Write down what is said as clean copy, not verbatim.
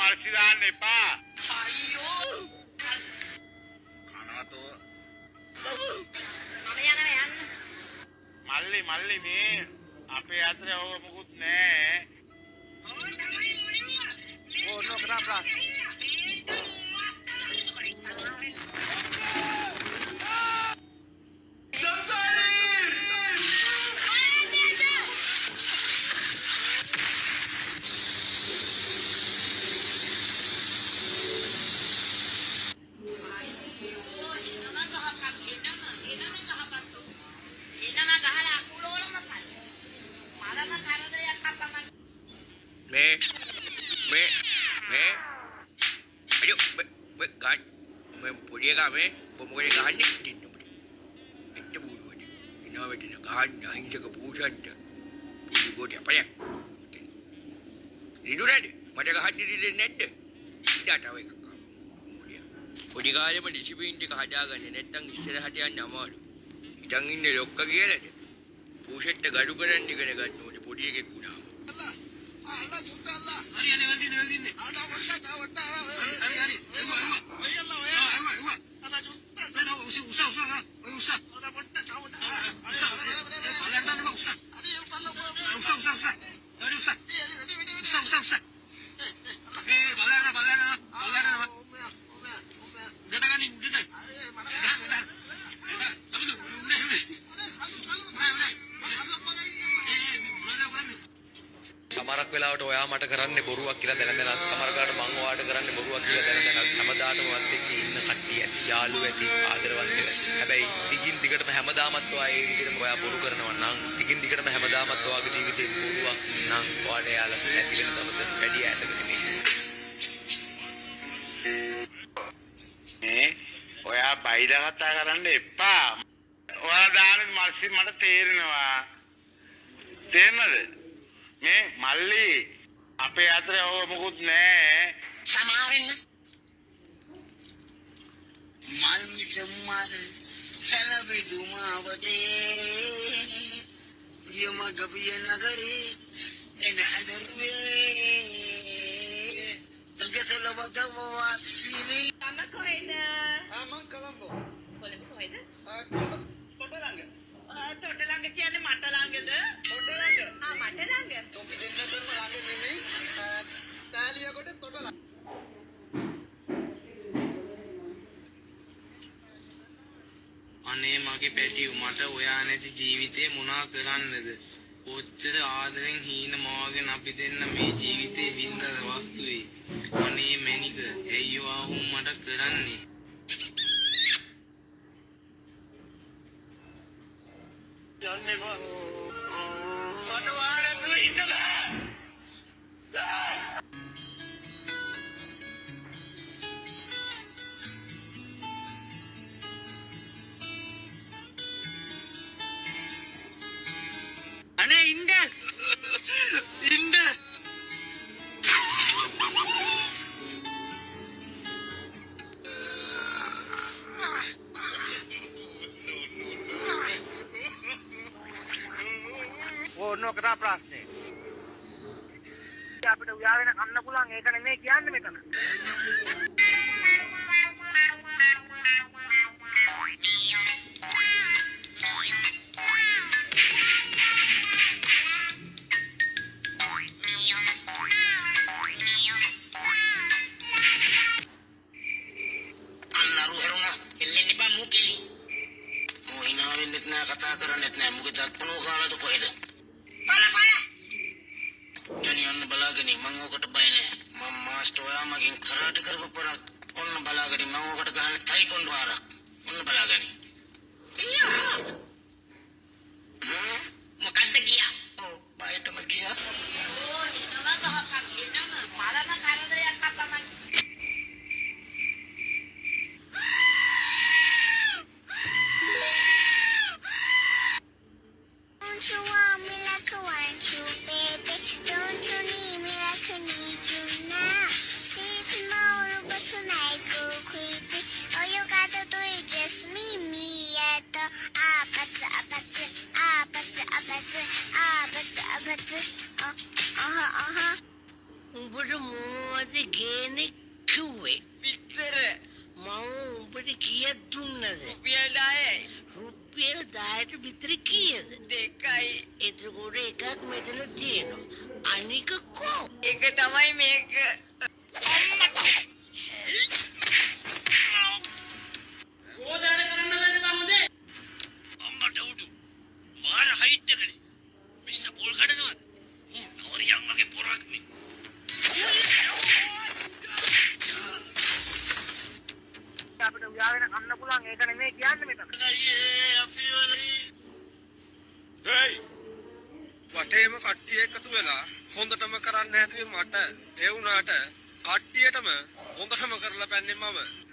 මල්සි දාන්න එපා. අයියෝ. කනවතෝ. මම යනවා යන්න. මල්ලි මල්ලි මේ අපේ අතරේ ඕක මුකුත් නෑ. ඕ නෝ කරා ප්‍රාස්. එනම ගහපන් එනම එනම ගහපන් තෝ. එනම ගහලා අකුලෝලම පල්. මරම කරදරයක් අප්පා මං. මේ මේ මේ අයියෝ මේ මේ ගන්න මේ පොඩි එකා මේ ඔබ මොකද ගහන්නේ දෙන්න උඹට එක්ක බූරුවට එනවා වෙටින ගහන්න අහිංසක පූසන්ට පොඩි ගෝටි අපයන් රිදු නැද්ද මට ගහන්න දෙන්නේ නැද්ද ඉදා තව එකක් ආවා මොඩියා පොඩි කාලෙම ඩිසිප්ලින් ටික හදාගන්න නැත්තම් ඉස්සරහට යන්න අමාරු ඉතින් ඉන්නේ ලොක්ක කියලාද පූසෙට්ට ගඩු කරන්න ඉගෙන ගන්න ඕනේ පොඩි එකෙක් වුණාම. සමහරක් වෙලාවට ඔයා මට කරන්නේ බොරුවක් කියලා දැන දැනත්, සමහර වෙලාවට මං ඔයාට කරන්නේ බොරුවක් කියලා දැන දැනත්, හැමදාටම ඔයත් එක්ක ඉන්න කට්ටිය ඇති, යාළුවෝ ඇති, ආදරවන්තයෝ ඇති. හැබැයි දිගින් දිගටම හැමදාමත් ඔයා ඒ විදිහටම ඔයා බොරු කරනවා නම්, දිගින් දිගටම හැමදාමත් ඔයාගේ ජීවිතේ බොරුවක් නම්, ඔයාට එයාලා නැති වෙන දවස වැඩි ඈතක නෙමෙයි. මේ ඔයා බයිලා කතා කරන්න එපා. ඔයා දාන මල්සි මට තේරෙනවා. තේරෙනවද? මේ මල්ලි අපේ අතරේ ඕක මුකුත් නෑ. සමා වෙන්න. මල් මිට මල් සැලබිදුමාවතේ ප්‍රියමග ප්‍රිය නගරේ එන අඩරුවේ දගසල වදවාසිලි. තම කොහෙද? මං කොළඹ. කොළඹ කොහෙද? කොළඹ තොට ළඟ. තොට ළඟ කියන්නේ මට ළඟද? තොට ළඟ. ආ මට ළඟ. තොපි දෙන්නටම ළඟ නෙමෙයි. තෑලියගොඩ තොට ළඟ. අනේ මගේ පැටියු මට ඔයා නැති ජීවිතේ මොනා කරන්නද? කොච්චර ආදරෙන් හීන මවාගෙන අපි දෙන්න මේ ජීවිතේ වින්දද වස්තුවේ. අනේ මැනික ඇයි ඔයා ඔහොම මට කරන්නේ? යන්න එපා. මට ඔයා නැතුව ඉන්න බෑ. අනේ ඉන්න ඉන්න. ඕ නෝ කරා ප්‍රශ්නේ. අපිට උයාගෙන කන්න පුළුවන් ඒක නෙමෙයි කියන්නේ මෙතන. අන්න අරු හැරුණා. එල්ලෙන්න එපා මූ කෙලි. මූ hina වෙන්නෙත් නෑ කතා කරන්නෙත් නෑ. මුගේ දත් පණුව කාලාද කොහෙද? පල පල. ජොනි ඔන්න බලාගෙන මං ඕකට බය නෑ. මං මාස්ටර් ඔයා මගෙන් කරාටි කරපු පරක්. ඔන්න බලාගෙන මං ඕකට ගහන තයිකොන්ඩෝ පාරක්. ඔන්න බලාගෙන. මොකද්ද ගියා? ඔව් බයටම ගියා. ඕ එනම ගහපන් එනම මරම කරදරයක් අප්පා මං. Don't you want me like I want you, baby? Don't you need me like I need you now? See tomorrow, but tonight go crazy. All you gotta do is just meet me at the Abata, Abata, Abata, Abata, Abata, Abata. Uh-huh, uh-huh. උඹට මොනවද මොකද්ද ගේන්නේ කිව්වේ? පිටර. මම උඹට කීයක් දුන්නද? රුපියල් 10යි. රුපියල් 10ට බිත්තර කීයද? 2යි. එතකොට එකක් මෙතන තියෙනවා. අනික කෝ? ඒක තමයි මේක. අම්මට උඩු. මාර හයිට් එකනේ. මිස්ටර් පොල් කඩනවද? ඌ නවරියන් වගේ පොරක් නේ. අපිට උයාගෙන කන්න පුළුවන් ඒක නෙමෙයි කියන්නේ මෙතන. වටේම කට්ටිය එකතු වෙලා හොඳටම කරන්න හැදුවේ මට. ඒ වුණාට කට්ටියටම හොඳටම කරලා පැන්නේ මම.